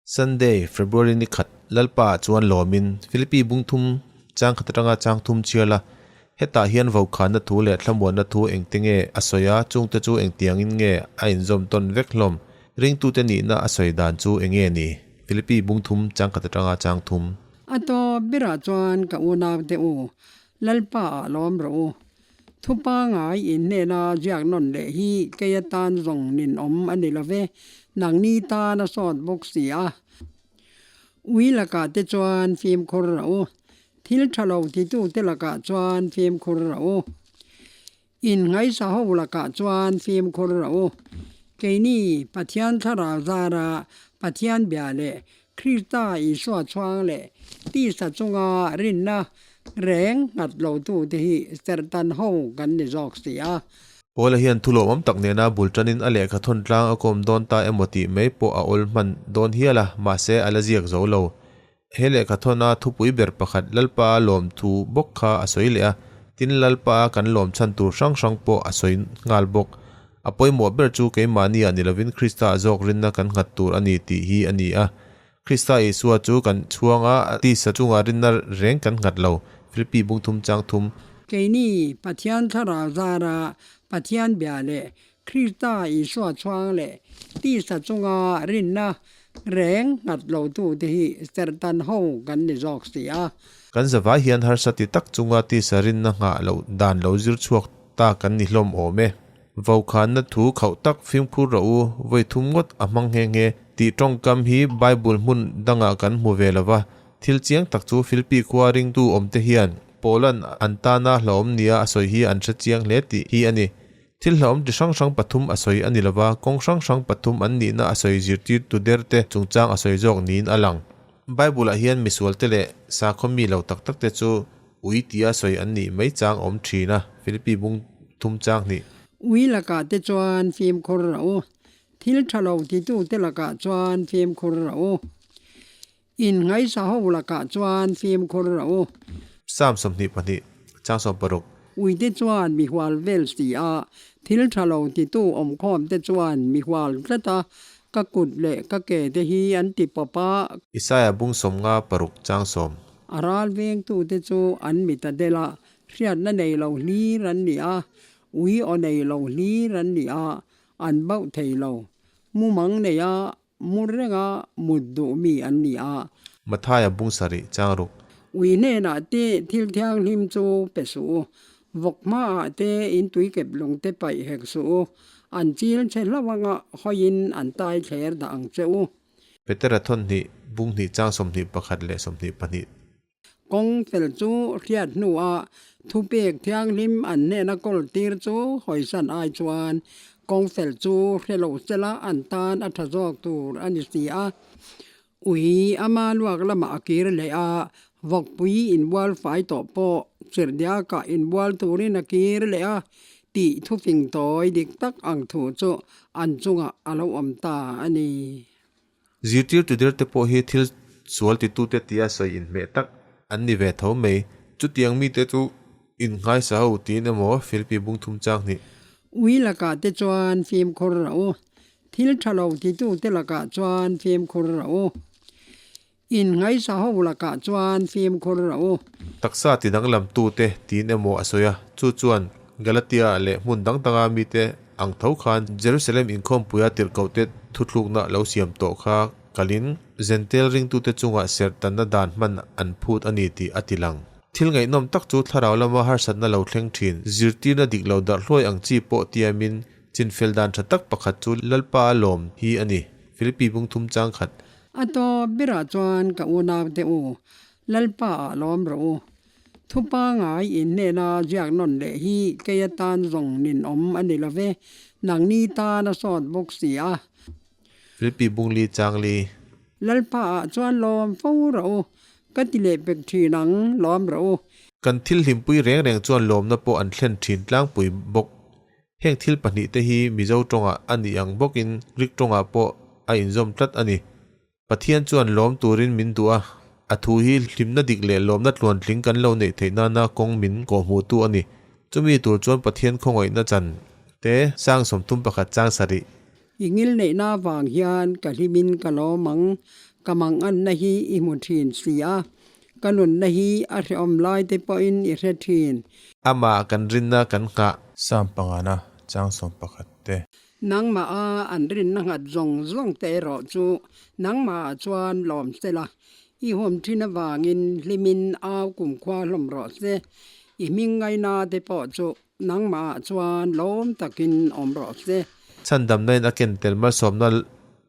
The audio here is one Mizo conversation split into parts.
Sunday, February ni khat, Lalpa ah chuan lawmin Philippi bung thum chang khat atanga chang thum chhial a, hetah hian vaukhana thu leh thlamuanna thu engte nge a sawi a, chungte chu engtiangin nge a inzawm tawn vek hlawm? Ringtute nihna a sawi dan chu enge ni? Philippi bung thum chang khat atanga chang thum. A tawp berah chuan ka unaute u, Lalpa ah lawm rawh u. Thupa ngai in hnena ziak nawn leh hi kei atan zawng ninawm a ni lo ve, nangni tan a sawt bawk si a. Ui lakah te chuan fimkhur rawh u, thil tha lo titute lakah chuan fimkhur rawh u. In ngaihsa ho lakah chuan fimkhur rawh u. Keini Pathian thlarau zara Pathian bia leh Krista Isua chhuang leh tisa chunga rinna reng nghat lotute hi serhtan ho kan ni zawk si a. Paula hian thu lawmawm tak nena bul tanin a lehkha thawn tlang a kawm dawn ta emaw tih mai pawh a awl hman dawn hial a, mahse a la ziak zo lo. He lehkha thawna thupui ber pakhat Lalpa a lawm thu bawk kha a sawi leh a, tin Lalpa a kan lawm chhan tur hrang hrang pawh a sawi nghal bawk. A pawimawh ber chu keimahniah ni lovin Krista zawk rinna kan nghat tur a ni tih hi a ni a. Krista Isua chu kan chhuang a, a tisa chungah rinna reng kan nghat lo. Philippi bung thum chang thum. Keini Pathian thlarau zara Pathian bia leh Krista Isua chhuang leh tisa chunga rinna reng nghat lotute hi serhtan ho kan ni zawk si a. Kan zavai hian harsa ti tak chunga tisa rinna nghah loh dan lo zir chhuak ta kan ni hlawm awm e. Vokhanna thu khauh tak fimkhur rawh u, vawi thum ngawt a hmang nghe nghe tih tawngkam hi Bible hmun dangah kan hmu ve lo va. Thil chiang tak chu Philippi khua ringtu awmte hian Paula'n an tana hlauhawm nia a sawi hi an hre chiang hle tih hi a ni. Thil hlauhawm chi hrang hrang pathum a sawi a ni lo va, kawng hrang hrang pathum an nihna a sawi zirtirtu derte chungchang a sawi zawk niin a lang. Bible-ah hian misualte leh sakhaw mi lo tak takte chu Ui tia sawi an nih mai chang awm thin a, Philippi bung thum chang hnih. Ui lakah te chuan fimkhur rawh u, thil tha lo titute lakah chuan fimkhur rawh u, in ngaihsa ho lakah chuan fimkhur rawh u. Psalm 22, chang 60. Ui te chuan mi hual vel si a, thil tha lo titu awmkhawm te chuan mi hual tlat a, ka kut leh ka ke te hi an ti pawp a. Isaiah bung 56, chang 10. A ral vengtute chu an mit a del a, hriatna nei lo hlir an ni a, ui aw nei lo hlir an ni a, an bauh thei lo. Mumang nei a, mu renga mut duh mi an ni a. Mathaia bung sarih chang ruk. Ui hnenah te thil thianghlim chu pe suh u, vawk hmaah te in tui kep lung te paih hek suh u, an chil che hlauh anga hawiin an tai thler dah ang che u. Petera thawn hnih, bung hnih chang 21 leh 22. Kawng fel chu hriat hnuah thupek thianghlim an hnena kawl tir chu hawisan ai chuan kawng fel chu hre lo sela an tan a tha zawk tur a ni si a. Ui ama luak lamah a kir leh a, vawkpui inbual fai tawh pawh chirhdiakah inbual turin a kir leh a tih thufing tawi dik tak ang thu chu an chungah a lo awm ta a ni. Zirtirtu derte pawh hi thil sual titute tia sawi inhmeh tak an ni ve tho mai. Chutiang mite chu innghaisa ho tiin emaw Philippi bung thum chang hnih. Ui lakah te chuan fimkhur rawh u, thil tha lo titute lakah chuan fimkhur rawh u. In ngaihsa ho lakah chuan fimkhur rawh u. Taksa ti danglam tute tiin emaw a sawi a, chu chuan Galatia leh hmun dang danga mite ang tho khan Jerusalem inkhawmpuia tirhkohte thuthlukna lo siam tawh kha kalin Jentail ringtute chungah serhtanna dan hman an phut a ni tih a ti lang. Thil ngaihnawm tak chu thlarau lama harsatna lo thleng thin, zirtirna dik lo darh hluai ang chi pawh tiamin chinfel dan tha tak pakhat chu Lalpa a lawm hi a ni, Philippi bung thum chang khat. A tawp berah chuan ka unaute u, Lalpa ah lawm rawh u. Thupa ngai in hnena ziak nawn leh hi kei atan zawng ninawm a ni lo ve, nangni tan a sawt bawk si a. Philippi bungli changli. Lalpa ah chuan lawm fo rawh u, ka ti leh pek thin ang, lawm rawh u. Kan thil hlimpui reng reng chuan lawmna pawh an thlen thin tlangpui bawk. Heng thil pahnih te hi Mizo tawngah a nih ang bawkin Greek tawngah pawh a inzawm tlat a ni. Pathian chuan lawm turin min duh a, a thu hi hlimna dik leh lawmna tluantling kan lo neih theih nana kawng min kawhhmuhtu a ni. Chumi tur chuan Pathian khawngaihna chan te sang 31 chang sarih. I ngil neihna vang hian ka hlimin ka lawm ang. Ka manganna hi i hmu thin si a, ka nunna hi a hrehawm lai te pawhin i hre thin. Amah kan rinna kan nghah. Sam pangana chang 11 te. Nangmah a an rinna nghat zawng zawng te erawh chu nangmah ah chuan lawm se la, i huam thin avangin hlimin au kumkhua hlawm rawh se, i hming ngaina te pawh chu nangmah ah chuan lawm takin awm rawh se. Chhandamna in a ken tel malsawmna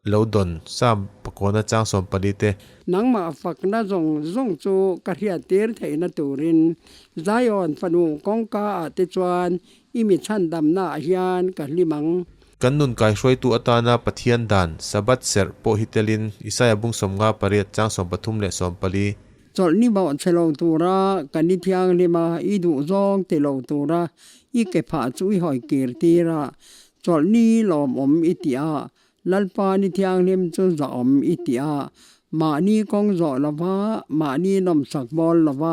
lo dawn Sam pakawna chang 14 te. Nangmah fakna zawng zawng chu ka hriattir theihna turin Zion fanu kawngka ah te chuan I mi chhandamnaah hian ka hlim ang. Kan nun kaihruaitu atana Pathian dan, Sabbath serh, pawh hi telin, Isaia bung 58 chang 13 leh 14. Chawlhni bawh che lo tura ka ni thianghlim a, i duh zawng ti lo tura i ke phah chu i hawi kir tir a, chawlhni lawmawm i ti a, Lalpa ni thianghlim chu zahawm i ti a, mahni kawng zawh lova, mahni nawmsak bawl lova,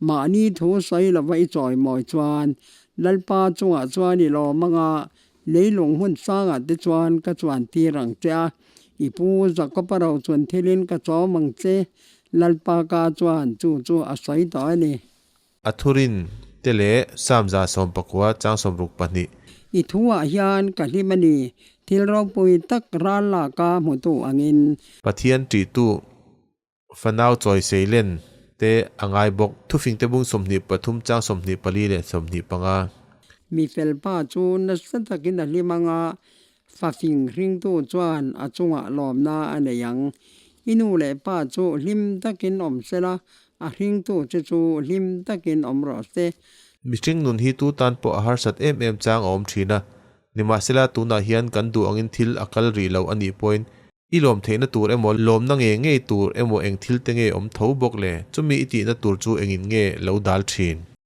mahni thu sawi lova i chawimawi chuan Lalpa chungah chuan i lawm anga leilung hmun sangah te chuan ka chuan tir ang che a, i pu Jakob-a ro chun thilin ka chawm ang che, Lalpa ka chuan chu chu a sawi tawh a ni. A thurin te leh Psalm 119 chang 62. I thuah hian ka hlim a ni, thil ropui tak ral laka hmutu angin. Pathian ṭihtu fanau chawi seilen te a ngai bawk. Thufingte bung 23 chang 24 leh 25. Mi felpa chu nasa takin a hlim anga Fafing hringtu chuan a chungah lawmna a nei ang. I nu leh pa chu hlim takin awm se la, a hringtu che chu hlim takin awm rawh se. Mihring nun hi tu tan pawh a harsat em em chang a awm thin a, nimahsela tunah hian kan duh angin thil a kal rih lo a nih pawhin i lawm theihna tur emaw lawmna nge ngei tur emaw eng thil te nge awm tho bawk le, chumi i tihna tur chu engin nge lo dal thin?